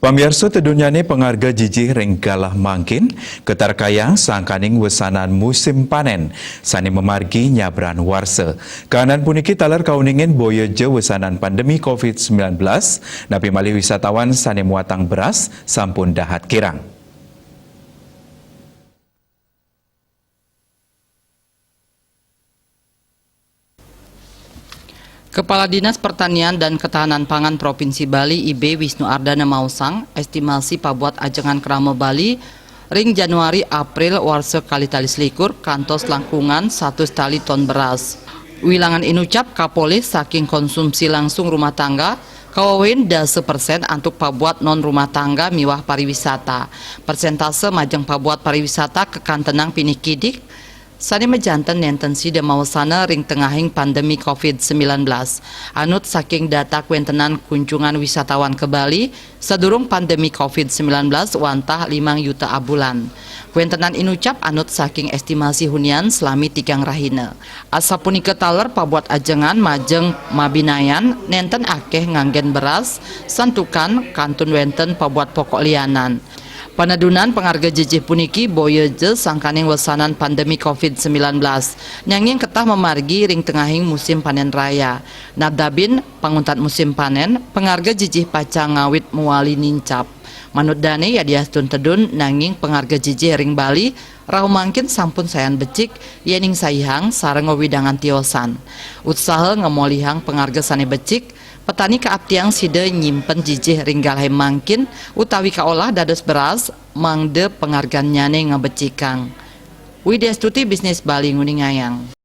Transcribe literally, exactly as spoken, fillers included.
Pamiarsa, tedun nyane pangarga jijih ring galah mangkin, ketarkayang sangkaning wesanan musim panen sane mamargi nyabran warsa. Kahanan puniki taler kauningin boya ja wesanan pandemi covid sembilan belas, napi malih wisatawan sane muatang beras sampun dahat kirang. Kepala Dinas Pertanian dan Ketahanan Pangan Provinsi Bali, I B Wisnu Ardana maosang, estimasi pabuat ajengan krama Bali ring Januari April warsa kalih tali selikur kantos langkungan satus tali ton beras. Wilangan inucap kapolih saking konsumsi langsung rumah tangga, kawewehin dasa persen antuk pabuat non rumah tangga miwah pariwisata. Persentase majeng pabuat pariwisata kakantenang pinih kidik, sane majanten nenten sida mawesana ring tengahing pandemi covid sembilan belas. Anut saking data kawentenan kunjungan wisatawan ka Bali, sadurung pandemi covid sembilan belas wantah limang yuta abulan. Kawentenan inucap anut saking estimasi hunian salami tigang rahina. Asapunika taler pabuat ajengan majeng mabinayan nenten akeh nganggen beras, santukan kantun wenten pabuat pokok lianan. Panedunan pangarga jijih puniki boya ja sangkaning wesanan pandemi covid sembilan belas, nanging ketah mamargi ring tengahing musim panen raya. Nabdabin panguntat musim panen, pangarga jijih pacang ngawit mawali nincap. Manut dane yadiastun tedun, nanging pangarga jijih ring Bali rauh mangkin sampun sayan becik, yening saihang sareng wewidangan tiosan. Utsaha ngamolihang pangarga sane becik, petani kaaptiang sida nyimpen jijih ring galahe mangkin utawi kaolah dados beras, mangda pangargannyane ngabecikang. Widya Stuti, Bisnis Bali, nguningayang.